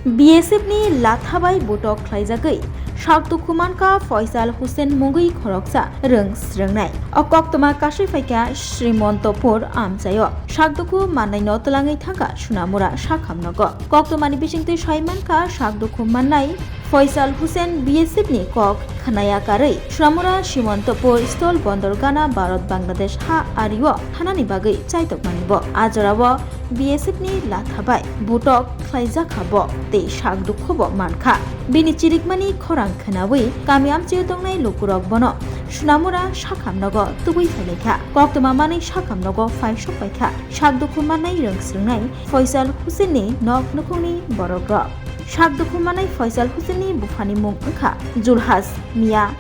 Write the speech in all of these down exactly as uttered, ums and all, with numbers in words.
B S F ni latha bai butok khlaijagwi sak dukhu mankha Faisal Hussain mungwi khoroksa rwng srwngnai. O koktwma kasui phaikha Srimontopur amchaio. Sak dukhu mannaino twlangwi thangkha Sunamura sakhamnogo. Koktwmani bisingtwi sai mankha sak dukhu mannai Faisal Hussain B S F ni kok khwnaya karwi Sunamura Simontopur Stol Bondor gana Bharat Bangladesh ha ario thanani bagwi chaitokmani bo. A jorao B S F ni latha bai butok khlaijakha bo tei sak dukhu bo mankha. Bini chirikmani khorang khwnawi kami amchaio tongnai lukurok bono Sunamura sakhamnogo tubui phailaikha. Koktwma manwi sakhamnogo phai sokpaikha sak dukhu mannai rwng srwngnai Faisal Hussain ni nok nukhungni borokrok. Sak dukhu manai Faisal Hussain ni buphani mung wngkha Julhas Mia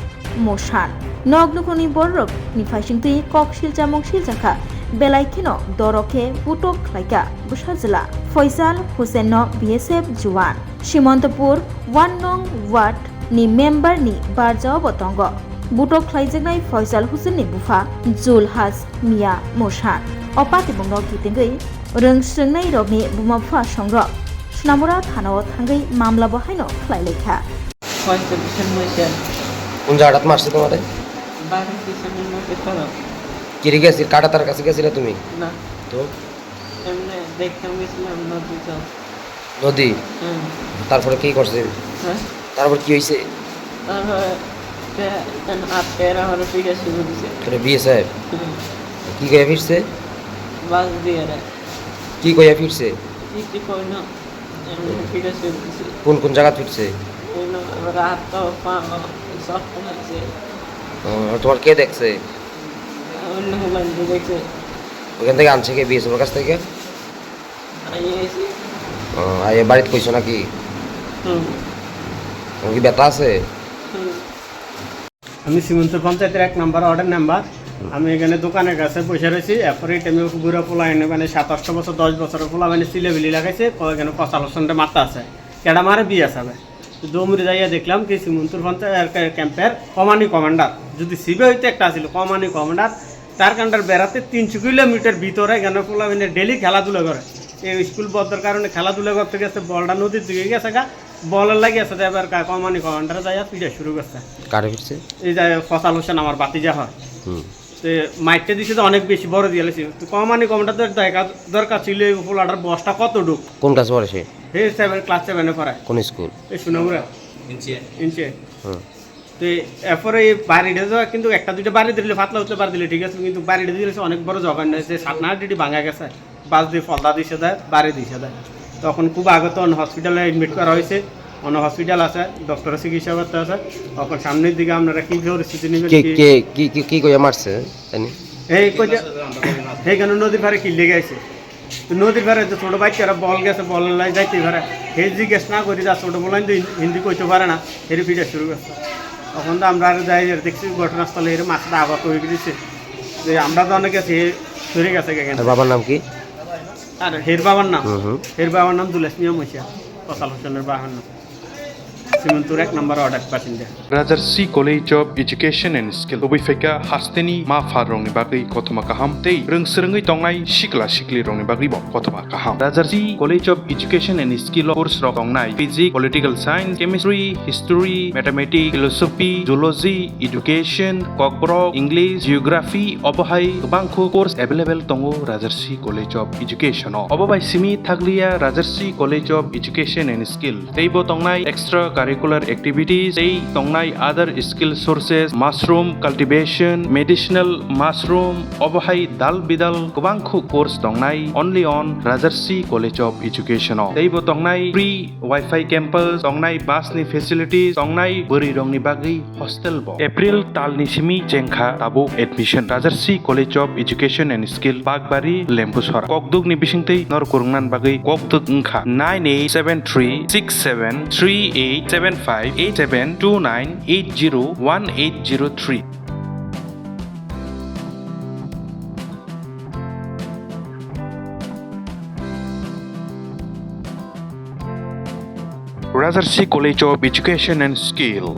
Mosan. Nok nukhungni bororok ni phaisingtwi kok silchamung siljakha, belai kheno doro khe butok khlaikha bwsajwla Faisal Hussain no B S F juan. Simontopur one nong ward ni member ni barjao bo tongo. Butok khlaijaknai Faisal Hussain ni bupha Julhas Mia Mosan. O patibung no kitingwi rwng srwngnai rokni buma bupha songrok Sunamura thanao thangwi mamla bo haino khlai laikha. Faisal Hussain Mosan. কোন জায়গাটাত মারছে তোমারে? বাড়ির পিছনের মধ্যে করো। কিরে গেছিল? কাটা তার কাছে গেছিলে তুমি? না। তো? এমনি দেখতাম গেছিলাম নদী তো। নদী? হুম। তারপরে কি করছে? হ্যাঁ? তারপর কি হইছে? তারপরে তে-, তেন আটকে এরা আমার পিঠে শুরু দিছে। তোর বিয়ে সাহেব? হুম। কি কইয়া ফিরছে? বাস দিয়ে রে। কি কইয়া ফিরছে? কি কি কই না? এমনি পিঠে শুরু দিছে। কোন কোন জায়গা ফিরছে? এই না, আমার হাত তো পা সব কমেছে। ও, আর তোমার কে দেখছে? অন্য বাড়িতে দেখছে। ওখান থেকে আনছে কে বিয়ে সাহেবের কাছ থেকে? আইএসি। ও, আইয়ে বাড়িতে কইছো নাকি? হুম। তোমার কি ব্যথা আছে? হুম। আমি শ্রীমন্ত পঞ্চায়েতের এক নম্বর ওয়ার্ডের মেম্বার। আমি এখানে দোকানের কাছে বসে রয়েছি। এরপরে এই টাইমে বুড়া পোলা এনে মানে সাত আটশো বছর, দশ বছরের পোলা মানে চিলেবিলি লাগাইছে, ক-, এখানে কচাল হোসেনটা মারতে আছে। কেডা মারে বিয়ে আছে ভাই। তো দৌড়ে যাইয়া দেখলাম কি শ্রীমন্তর পঞ্চায়েত ক্যাম্পের কমানি কমান্ডার, যদি সিবে হইতে একটা আছিল কমানি কমান্ডার, তার কান্ডার বেড়াতে তিনশো কিলোমিটার ভিতরে এখানে পোলা মানে ডেইলি খেলাধুলা করে। এই স্কুল বন্ধর কারণে খেলাধুলা করতে গেছে, বলটা নদীর দিকে গেছে গা, বলের লাগি আছে যে এবার কা-, কমানি কমান্ডারে যাইয়া পিটা শুরু করছে। কারে ফিরছে? এই যে ফসাল হোসেন আমার বাতিজা হয়। হুম। তো মাইরটা দিছে তো অনেক বেশি বড় দিয়ে লেছে। তো কমানি কমান্ডার তো দেখা দরকার ছিল এই পোলাটার বয়সটা কত ঢুক। কোন ক্লাস পড়ে সে? হে সেভেন, ক্লাস সেভেনে পড়ে। কোন স্কুল? এই সুনামুরা। ইঞ্চে। ইঞ্চে। হুম। তো এরপরে এই বাড়িটা তো কিন্তু একটা দুইটা বাড়ি দিলে, পাতলা হতে বাড়ি দিলে ঠিক আছে, কিন্তু বাড়িটা দিলে অনেক বড় জঘন্য হয়েছে, সাত না আট ডিটি ভাঙা গেছে। বাস দিয়ে ফলদা দিছে দেয়, বাড়ি দিছে দেয়। তখন খুব আগে তো অন্য হসপিটালে এডমিট করা হয়েছে, অন্য হসপিটাল আছে, ডক্টরে চিকিৎসা করতে আছে। এখন সামনের দিকে আপনারা কি পরিস্থিতি নেবেন কে, কি? কে, কি, কি, কি কইয়া মারছে? জানি? এই কই যে, এইখানে নদীর পাড়ে কিনলে গেছে। তো নদীর পাড়ে তো ছোট বাচ্চারা বল গেছে, বল লাই যাইতে পারে। হে জিজ্ঞেস না করি যা ছোট বলেন তো হিন্দি কইতে পারে না, হেরে ফিরে শুরু করছে। তখন তো আমরা আর যাই, আর দেখছি ঘটনাস্থলে হেরে মাছটা আবার তৈরি করেছে। যে আমরা তো অনেক গেছি, হে সরে গেছে এখানে। আর বাবার নাম কি? আর হের বাবার নাম? হুম, হুম। হের বাবার নাম দুলেশ মিয়া মৈশিয়া, কসাল হোসেনের বাবার নাম। শ্রীমন্তপুর এক নম্বর ওয়ার্ডের বাসিন্দা। Rajarsi College of Education and Skill. Tubui phaikha hasteni ma pharrokni bagwi kothoma kaham tei rwng swrwngwi tongnai sikla siklirokni bagwibo kothoma kaham. Rajarsi College of Education and Skill o course rok tongnai Physics, Political Science, Chemistry, History, Mathematics, Philosophy, Zoology, Education, Kokborok, English, Geography, obo hai kwbangkhu course available tongo Rajarsi College of Education o. Obo bai simi thakliya Rajarsi College of Education and Skill. Teibo tongnai extra curricular activities, tei tongnai other skill sources, mushroom cultivation, medicinal mushroom, obo hai dal bidal kwbangkhu course tongnai only on Rajarsi College of Education o. Teibo tongnai free Wi-Fi campus, tongnai bus ni facilities, tongnai bwrwi rokni bagwi hostel bo. April talni simi chengkha tabuk admission. Rajarsi College of Education and Skill, Bakbari, Lembusora. Kokduk ni bisingtwi nor kwrwngna bagwi kokduk wngkha nine eight seven three six seven three eight seven five eight seven two nine eight zero one eight zero three. Rajarsi College of Education and Skill.